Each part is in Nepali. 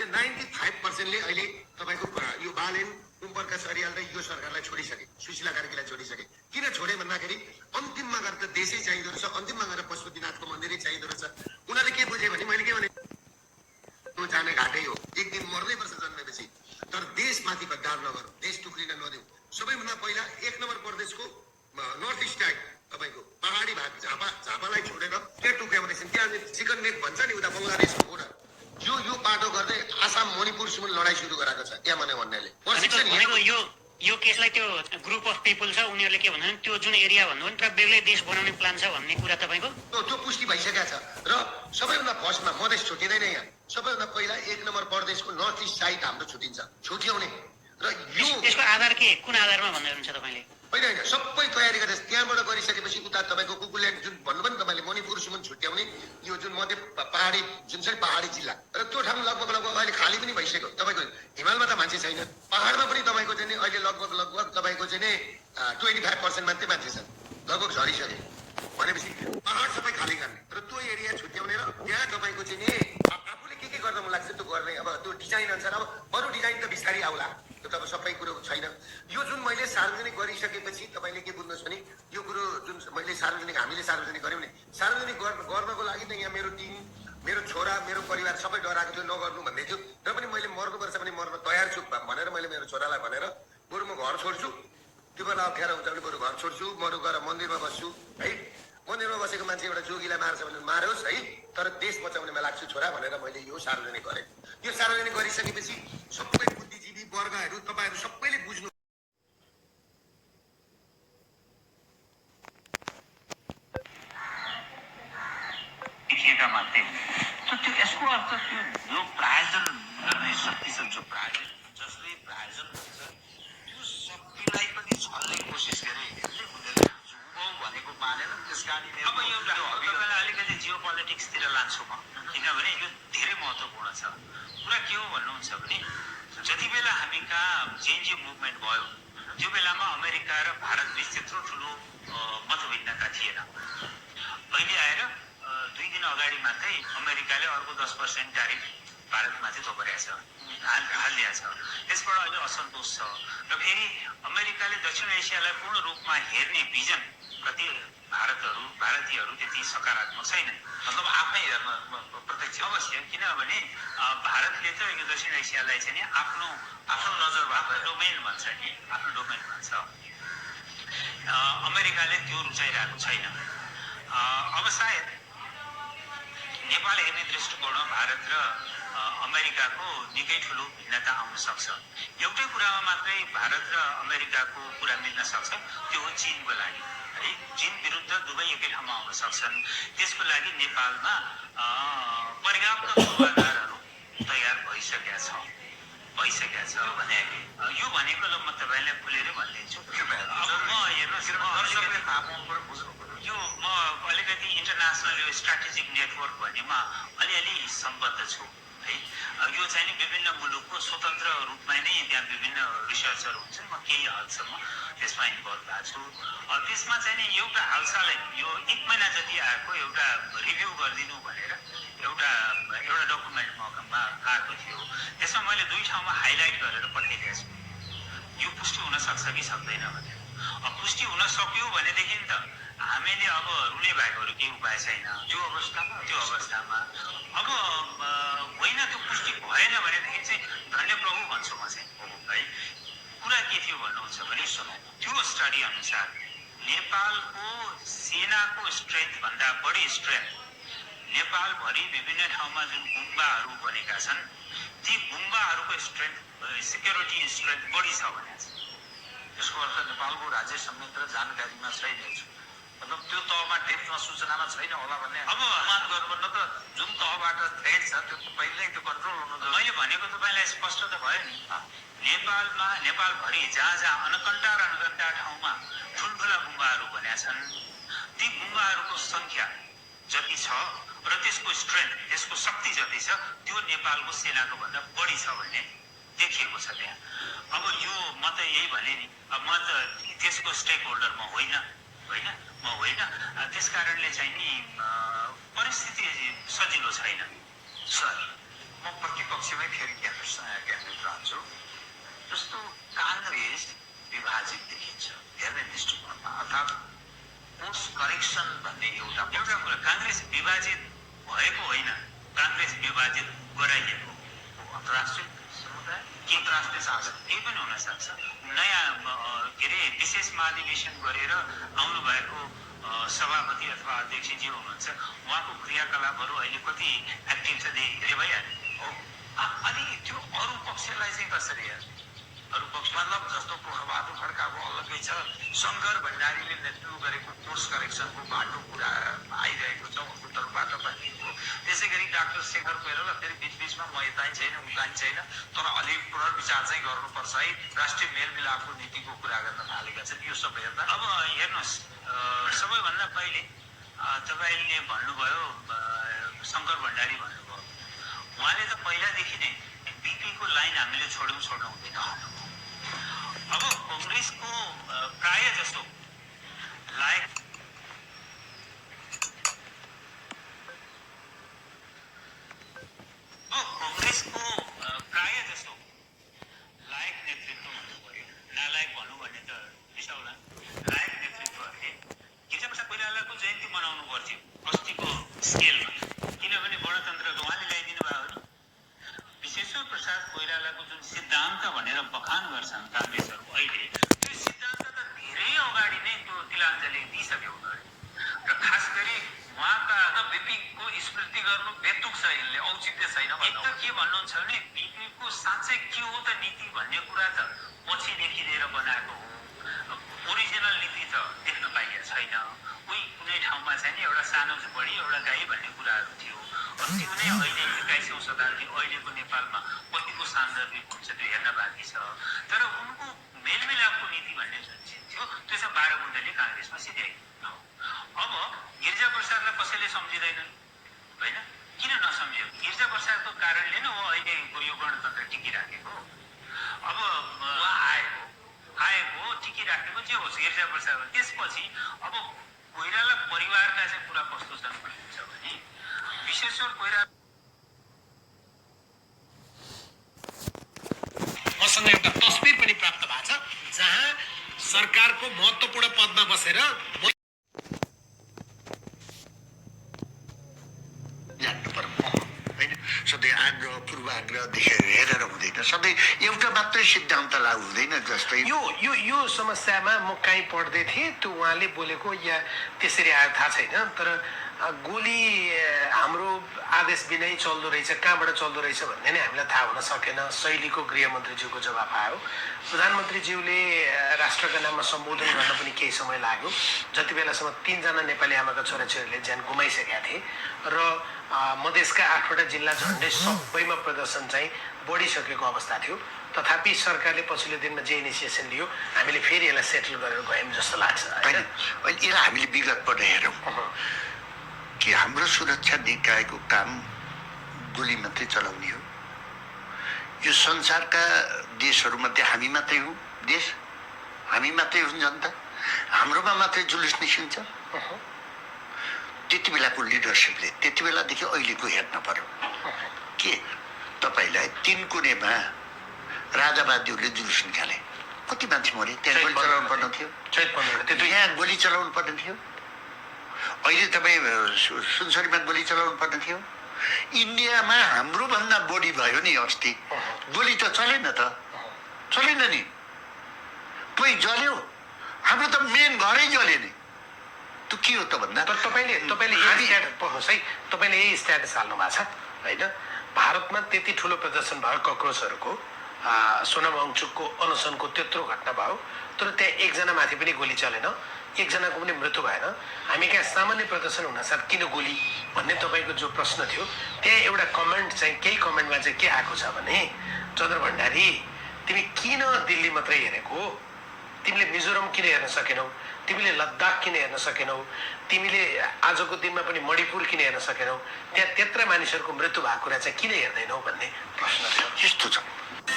95%ले अहिले तपाईको यो बालेन ओमप्रकाश अरियाल र यो सरकारलाई छोडिसके, सुशीला कार्कीलाई छोडिसके। किन छोडे भन्दाखेरि अन्तिममा गएर त देशै चाहिँदो रहेछ, अन्तिममा गएर पशुपतिनाथको मन्दिरै चाहिँदो रहेछ। उनीहरूले के बुझे भने मैले के भने त्यो जाने घाटै हो, एक दिन मर्नै पर्छ जन्मेपछि। तर देशमाथि गद्दार नगर, देश टुक्रिन नदेऊ। सबैभन्दा पहिला 1 नम्बर प्रदेशको नर्थ इस्ट साइड तपाईको पहाडी भाग झापालाई छोडेर के टुक्यो भने त्यहाँ चिकन नेक भन्छ नि उता बङ्गलादेशको बोर्डर, यो बाटो गर्दै आसाम मणिपुरसम्म लडाई सुरु गराएको छ त्यहाँ भन्नेले। यो केसलाई त्यो ग्रुप अफ पिपल छ उनीहरूले के भन्छन् त्यो जुन एरिया भन्नु भने तर बेग्लै देश बनाउने प्लान छ भन्ने कुरा तपाईको त्यो पुष्टि भइसकेको छ। र सबैभन्दा फर्स्टमा मधेस छुटिँदैन यहाँ, सबैभन्दा पहिला 1 नम्बर प्रदेशको नर्थ इस्ट साइड हाम्रो छुटिन्छ, छुट्याउने। र यो त्यसको आधार के कुन आधारमा भन्दै हुनुहुन्छ तपाईले? होइन सबै तयारी गर्दै त्यहाँबाट गरिसकेपछि उता तपाईँको कुकुल्यान्ड जुन भन्नुभयो नि तपाईँले मणिपुरसम्म छुट्याउने यो जुन मध्य पहाडी जुन छ पहाडी जिल्ला र त्यो ठाउँ लगभग अहिले खाली पनि भइसक्यो। तपाईँको हिमालमा त मान्छे छैन, पहाडमा पनि तपाईँको चाहिँ अहिले लगभग तपाईँको चाहिँ नि 25% मात्रै मान्छे छन्, लगभग झरिसक्यो। भनेपछि पहाड सबै खाली गर्ने र त्यो एरिया छुट्याउने र त्यहाँ तपाईँको चाहिँ नि आफूले के गर्न मन लाग्छ त्यो गर्ने। अब त्यो डिजाइन अनुसार अब अरू डिजाइन त बिस्तारै आउला, त्यो त अब सबै कुरो छैन। यो जुन मैले सार्वजनिक गरिसकेपछि तपाईँले के बुझ्नुहोस् भने यो कुरो जुन मैले हामीले सार्वजनिक गऱ्यौँ नि, सार्वजनिक गर्नको लागि त यहाँ मेरो टिम, मेरो छोरा, मेरो परिवार सबै डराएको थियो नगर्नु भन्दै थियो। र पनि मैले मर्नुपर्छ भने मर्न तयार छु भनेर मैले मेरो छोरालाई भनेर बरु म घर छोड्छु, त्यो बेला अप्ठ्यारो हुन्छ भने बरु घर छोड्छु, म गएर मन्दिरमा बस्छु है। मन्दिरमा बसेको मान्छे एउटा जोगीलाई मार्छ भने मारोस् है, तर देश बचाउनेमा लाग्छु छोरा भनेर मैले यो सार्वजनिक गरेँ। यो सार्वजनिक गरिसकेपछि सबै बुद्धिजीवी वर्गहरू तपाईँहरू सबैले बुझ्नु मान्थे। त्यो यसको अर्थ त्यो जो प्रायोजन गर्ने शक्ति छ, जो जसले प्रायोजन हुन्छ त्यो शक्तिलाई पनि छल्ने कोसिस गरे भनेको मानेन। त्यस कारण अब एउटा तपाईँलाई अलिकति जियो पोलिटिक्सतिर लान्छु म, किनभने यो धेरै महत्त्वपूर्ण छ। कुरा के हो भन्नुहुन्छ भने जति बेला हामी कहाँ जेएनजी मुभमेन्ट भयो त्यो बेलामा अमेरिका र भारत बीच त्यत्रो ठुलो मतभिन्नता थिएन। अहिले आएर 2 दिन अगाडि मात्रै अमेरिकाले अर्को 10% ट्यारिफ भारतमाथि थोपरेको छ, हालिदिएको छ। त्यसबाट अहिले असन्तोष छ र फेरि अमेरिकाले दक्षिण एसियालाई पूर्ण रूपमा हेर्ने भिजन प्रति भारतीयहरू त्यति सकारात्मक छैन। मतलब आफै हेर्न प्रत्यक्ष अवश्य, किनभने भारतले त यो दक्षिण एसियालाई चाहिँ नि आफ्नो नजरबाट डोमेन भन्छ नि, आफ्नो डोमेन भन्छ। अमेरिकाले त्यो रुचाइरहेको छैन। अब सायद नेपाल हेर्ने दृष्टिकोणमा भारत र अमेरिकाको निकै ठुलो भिन्नता आउन सक्छ। एउटै कुरामा मात्रै भारत र अमेरिकाको कुरा मिल्न सक्छ, त्यो हो चीनको लागि है। चीन विरुद्ध दुवै एकै ठाउँमा आउन सक्छन्। त्यसको लागि नेपालमा पर्याप्त पूर्वाधारहरू तयार भइसकेका छ भने यो भनेको ल म तपाईँलाई खुलेरै भनिदिन्छु। म हेर्नुहोस् यो म अलिकति इन्टरनेसनल यो स्ट्राटेजिक नेटवर्क भन्नेमा अलिअलि सम्बद्ध छु है। यो चाहिँ नि विभिन्न मुलुकको स्वतन्त्र रूपमा नै त्यहाँ विभिन्न रिसर्चहरू हुन्छन्, म केही हदसम्म त्यसमा इन्भल्भ भएको छु। त्यसमा चाहिँ नि एउटा हालसालै यो 1 महिना जति आएको एउटा रिभ्यू गरिदिनु भनेर एउटा डकुमेन्ट ममा आएको थियो। त्यसमा मैले 2 ठाउँमा हाइलाइट गरेर पठाइदिएको छु, यो पुष्टि हुन सक्छ कि सक्दैन भनेर। पुष्टि हुन सक्यो भनेदेखि त हामीले अब रुले भागहरू केही उपाय छैन त्यो अवस्थामा। अब होइन त्यो पुष्टि भएन भनेदेखि चाहिँ धन्य प्रभु भन्छु म चाहिँ है। कुरा के थियो भन्नुहुन्छ भने त्यो स्टडी अनुसार नेपालको सेनाको स्ट्रेन्थ भन्दा बढी स्ट्रेन्थ नेपालभरि विभिन्न ठाउँमा जुन गुम्बाहरू बनेका छन् ती गुम्बाहरूको स्ट्रेन्थ, सेक्युरिटी स्ट्रेन्थ बढी छ भने त्यसको अर्थ नेपालको राज्य संयन्त्र जानकारीमा छैन, मतलब त्यो तहमा डेप्थमा सूचनामा छैन होला भन्ने अब अनुमान गर्नुपर्छ। त जुन तहबाट थ्रेट छ त्यो पहिल्यै त्यो कन्ट्रोल हुनु जरुरी। मैले भनेको तपाईँलाई स्पष्ट त भयो नि, नेपालभरि जहाँ अनकन्टा ठाउँमा ठुल्ठुला गुम्बाहरू बनेका छन् ती गुम्बाहरूको सङ्ख्या जति छ र त्यसको स्ट्रेन्थ, त्यसको शक्ति जति छ त्यो नेपालको सेनाको भन्दा बढी छ भन्ने देखिएको छ त्यहाँ। अब यो म त यही भने नि, अब म त त्यसको स्टेक होल्डर म होइन। त्यस कारणले चाहिँ नि परिस्थिति सजिलो छैन। सर, म प्रतिपक्ष पक्षमै फेरि केन्द्रित रहन्छु। जस्तो काङ्ग्रेस विभाजित देखिन्छ हेर्ने दृष्टिकोणमा, अर्थात् कोर्स करेक्सन भन्ने एउटा कुरा। काङ्ग्रेस विभाजित भएको होइन, काङ्ग्रेस विभाजित गराइएको अन्तर्राष्ट्रिय समुदाय के अन्तर्राष्ट्रिय साझा केही पनि हुन सक्छ। नयाँ के अरे विशेष महाधिवेशन गरेर आउनुभएको सभापति अथवा अध्यक्षजी हुनुहुन्छ, उहाँको क्रियाकलापहरू अहिले कति एक्टिभ छ हेरे भइहाल्यो। अनि त्यो अरू पक्षलाई चाहिँ कसरी हेर्ने? अरू पक्ष मतलब जस्तो पोखरबहादुर खड्काको अलग्गै छ, शङ्कर भण्डारीले नेतृत्व गरेको कोर्स करेक्सनको बाटो कुरा आइरहेको छ उनको तर्फबाट पनि। त्यसै गरी डाक्टर शेखर कोइराला फेरि बिचबिचमा म यताइ छैन उताइ छैन, तर अलिक पुनर्विचार चाहिँ गर्नुपर्छ है, राष्ट्रिय मेलमिलापको नीतिको कुरा गर्न थालेका छन्। यो सब हेर्दा अब हेर्नुहोस्, सबैभन्दा पहिले तपाईँले भन्नुभयो शङ्कर भण्डारी भन्नुभयो, उहाँले त पहिलादेखि नै बिपीको लाइन हामीले छोड्नु हुँदैन। अब कङ्ग्रेसको प्राय जसो लायक नेतृत्व भन्नु पर्यो, नालायक भनौँ भने त रिसाउला, लायक नेतृत्वहरूले गिरिजाप्रसाद कोइरालाको जयन्ती मनाउनु पर्थ्यो अस्तिको स्केलमा, किनभने गणतन्त्रको उहाँले ल्याइदिनु भयो भने। विश्वेश्वर प्रसाद कोइरालाको जुन सिद्धान्त भनेर बखान गर्छन् काङ्ग्रेसहरू अहिले, त्यो सिद्धान्त त धेरै अगाडि नै त्यो तिलाञ्जली दिइसक्यो उनीहरूले। र खास गरी उहाँका बिपीको स्मृति गर्नु बेतुक छ, यसले औचित्य छैन। एक त के भन्नुहुन्छ भने बिपीको साँच्चै के हो त नीति भन्ने कुरा त पछिदेखि लिएर बनाएको हो, ओरिजिनल नीति त देख्न पाइएको छैन। कोही कुनै ठाउँमा चाहिँ नि एउटा सानो झुपडी एउटा गाई भन्ने कुराहरू थियो। त्यो नै अहिले 21औं शताब्दी अहिलेको नेपालमा कतिको सान्दर्भिक हुन्छ त्यो हेर्न बाँकी छ। तर उनको मेलमिलापको नीति भन्ने जुन चिज थियो त्यो चाहिँ 12 गुण्डले काङ्ग्रेसमा सिध्याइदिनु। अब गिरिजाप्रसादलाई कसैले सम्झिँदैनन् होइन, किन नसम्झ्यो? गिरिजाप्रसादको कारणले नै हो अहिलेको यो गणतन्त्र टिकिराखेको। अब आएको टिकिराखेको जे होस् गिरिजाप्रसाद। त्यसपछि अब कोइराला परिवारका चाहिँ कुरा कस्तो छन् भन्नुहुन्छ भने विश्वेश्वर कोइराला मसँग एउटा तस्बिर पनि प्राप्त भएको छ जहाँ सरकारको महत्त्वपूर्ण पदमा बसेर जान्नु पर्यो होइन। सधैँ आग्रह पूर्वाग्रहदेखि हेरेर हुँदैन, सधैँ एउटा मात्रै सिद्धान्त लागु हुँदैन। जस्तै यो समस्यामा म कहीँ पढ्दै थिएँ, त्यो उहाँले बोलेको या त्यसरी आयो थाहा छैन, तर गोली हाम्रो आदेश बिनै चल्दो रहेछ, कहाँबाट चल्दो रहेछ भन्ने नै हामीलाई थाहा हुन सकेन। शैलीको गृहमन्त्रीज्यूको जवाफ आयो। प्रधानमन्त्रीज्यूले राष्ट्रका नाममा सम्बोधन गर्न पनि केही समय लाग्यो। जति बेलासम्म 3 जना नेपाली आमाका छोराछोरीले ज्यान गुमाइसकेका थिए र मधेसका 8वटा जिल्ला झन्डै सबैमा प्रदर्शन चाहिँ बढिसकेको अवस्था थियो। तथापि सरकारले पछिल्लो दिनमा जे इनिसिएसन लियो हामीले फेरि यसलाई सेटल गरेर गयौँ जस्तो लाग्छ। होइन, यसलाई हामीले विगतबाट हेरौँ कि हाम्रो सुरक्षा निकायको काम गोली मात्रै चलाउने हो। यो संसारका देशहरूमध्ये हामी मात्रै हौँ देश, हामी मात्रै हुन् जनता, हाम्रोमा मात्रै जुलुस निस्किन्छ। त्यति बेलाको लिडरसिपले त्यति बेलादेखि अहिलेको हेर्न पर्यो के तपाईँलाई 3 कुनेमा राजावादीहरूले जुलुस निकाले, कति मान्छे मरे? त्यहाँ गोली चलाउनु पर्ने थियो, यहाँ गोली चलाउनु पर्ने थियो। अहिले तपाईँ सुनसरीमा गोली चलाउनु पर्ने थियो। इन्डियामा हाम्रो भन्दा बढी भयो नि अस्ति, गोली त चलेन त, चलेन नि, कोही जल्यो, हाम्रो त मेन घरै जल्यो नि। त्यो के हो त भन्दा तपाईँले यही स्ट्याटस हाल्नु भएको छ होइन। भारतमा त्यति ठुलो प्रदर्शन भयो कक्रोचहरूको, सोनाम वाङचुकको अनसनको त्यत्रो घटना भयो, तर त्यहाँ 1 जना माथि पनि गोली चलेन, 1 जनाको पनि मृत्यु भएन। हामी कहाँ सामान्य प्रदर्शन हुनसाथ किन गोली भन्ने तपाईँको जो प्रश्न थियो, त्यहाँ एउटा कमेन्ट चाहिँ केही कमेन्टमा चाहिँ के आएको छ भने, चन्द्र भण्डारी तिमी किन दिल्ली मात्रै हेरेको, तिमीले मिजोरम किन हेर्न सकेनौ, तिमीले लद्दाख किन हेर्न सकेनौ, तिमीले आजको दिनमा पनि मणिपुर किन हेर्न सकेनौ, त्यहाँ त्यत्रा मानिसहरूको मृत्यु भएको कुरा चाहिँ किन हेर्दैनौ भन्ने प्रश्न थियो। यस्तो छ।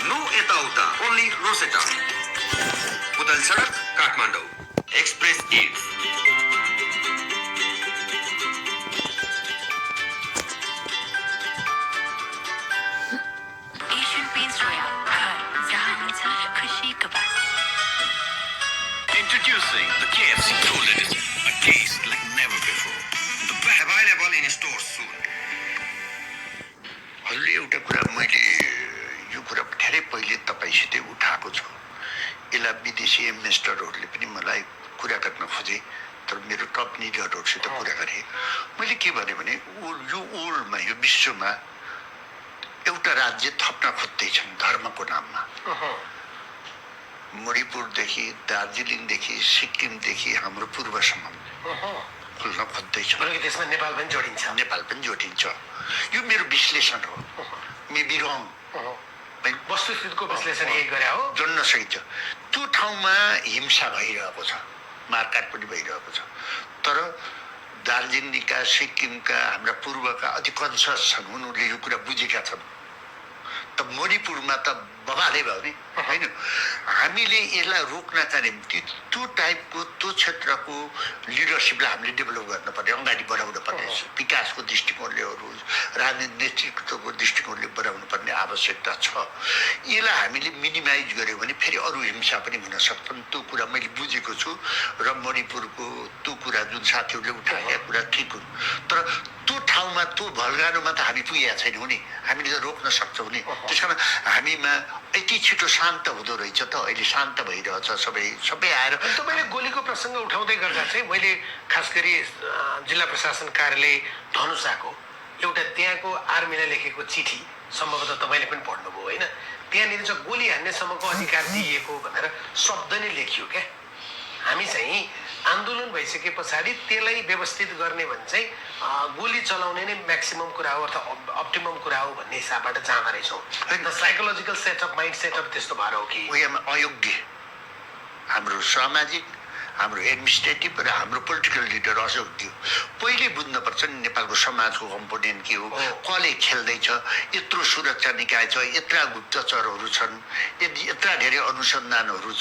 नो यताउता, ओन्ली रोसेटा। पुतल सडक काठमाडौँ, एक्सप्रेस इट। भइसक्यो उठाएको छु। यसलाई विदेशी इन्भेस्टरहरूले पनि मलाई कुरा गर्न खोजे, तर मेरो टप लिडरहरूसित कुरा गरेँ। मैले के भने यो ओल्डमा यो विश्वमा एउटा राज्य थप्न खोज्दैछन् धर्मको नाममा। मणिपुरदेखि दार्जिलिङदेखि सिक्किमदेखि हाम्रो पूर्वसम्म खुल्न खोज्दैछ। त्यसमा नेपाल पनि जोडिन्छ। नेपाल पनि जोडिन्छ। यो मेरो विश्लेषण हो। मेबी रङ, वस्तुस्थितिको विश्लेषण यही गरे हो। जोड्न सकिन्छ। त्यो ठाउँमा हिंसा भइरहेको छ, मारकाट पनि भइरहेको छ। तर दार्जिलिङका सिक्किमका हाम्रा पूर्वका अति कन्सियस छन्, उनीहरूले यो कुरा बुझेका छन्। त मणिपुरमा त बवालै भयो नि होइन। हामीले यसलाई रोक्नका निम्ति त्यो टाइपको त्यो क्षेत्रको लिडरसिपलाई हामीले डेभलप गर्नुपर्ने, अगाडि बढाउनु पर्ने, विकासको दृष्टिकोणले राजनीतिक नेतृत्वको दृष्टिकोणले बढाउनु पर्ने आवश्यकता छ। यसलाई हामीले मिनिमाइज गर्यो भने फेरि अरू हिंसा पनि हुन सक्छन्। त्यो कुरा मैले बुझेको छु र मणिपुरको त्यो कुरा जुन साथीहरूले उठाएका कुरा ठिक हुन्। तर त्यो ठाउँमा त्यो भल्गानुमा त हामी पुगेका छैनौँ नि, हामीले त रोक्न सक्छौँ नि। त्यस कारण हामीमा यति छिटो शान्त हुँदो रहेछ त, अहिले शान्त भइरहेछ। सबै आएर तपाईँले गोलीको प्रसङ्ग उठाउँदै गर्दा चाहिँ मैले खास गरी जिल्ला प्रशासन कार्यालय धनुषाको एउटा त्यहाँको आर्मीलाई लेखेको चिठी सम्भवतः तपाईँले पनि पढ्नुभयो होइन। त्यहाँनिर चाहिँ गोली हान्नेसम्मको अधिकार दिइएको भनेर शब्द नै लेखियो क्या। हामी चाहिँ आन्दोलन भइसके पछाडि त्यसलाई व्यवस्थित गर्ने भने चाहिँ गोली चलाउने नै म्याक्सिमम कुरा हो अथवा अप्टिमम कुरा हो भन्ने हिसाबबाट जाँदो रहेछौँ। साइकोलोजिकल सेटअप, माइन्ड सेटअप त्यस्तो भएर हो कि अयोग्य हाम्रो सामाजिक, हाम्रो एडमिनिस्ट्रेटिभ र हाम्रो पोलिटिकल लिडर अयोग्य। पहिले बुझ्नुपर्छ नि नेपालको समाजको कम्पोनेन्ट के हो, कसले खेल्दैछ, यत्रो सुरक्षा निकाय छ, यत्रा गुप्तचरहरू छन्, यत्रा धेरै अनुसन्धानहरू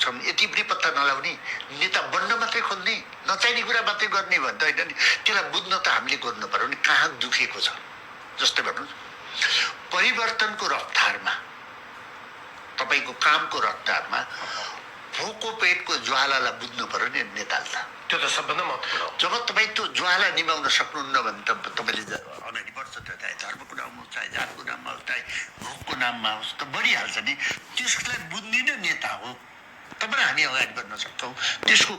छन्, यति पनि पत्ता नलाउने नेता बन्न मात्रै खोज्ने, नचाहिने कुरा मात्रै गर्ने भन्दा होइन नि। त्यसलाई बुझ्न त हामीले गर्नु पर्यो नि कहाँ दुखेको छ। जस्तै भन्नुहोस् परिवर्तनको रफ्तारमा, तपाईँको कामको रफ्तारमा भोको पेटको ज्वालालाई बुझ्नु पर्यो नि नेताले। त्यो त सबभन्दा महत्त्वपूर्ण हो। जब तपाईँ त्यो ज्वाला निभाउन सक्नुहुन्न भने त तपाईँले अगाडि बढ्छ, चाहे धर्मको नाममा होस्, चाहे जातको नाममा होस्, चाहे भोकको नाममा होस्, त बढिहाल्छ नि। त्यसलाई बुझ्ने नै नेता हो, तब हामी अगाडि बढ्न सक्छौँ। त्यसको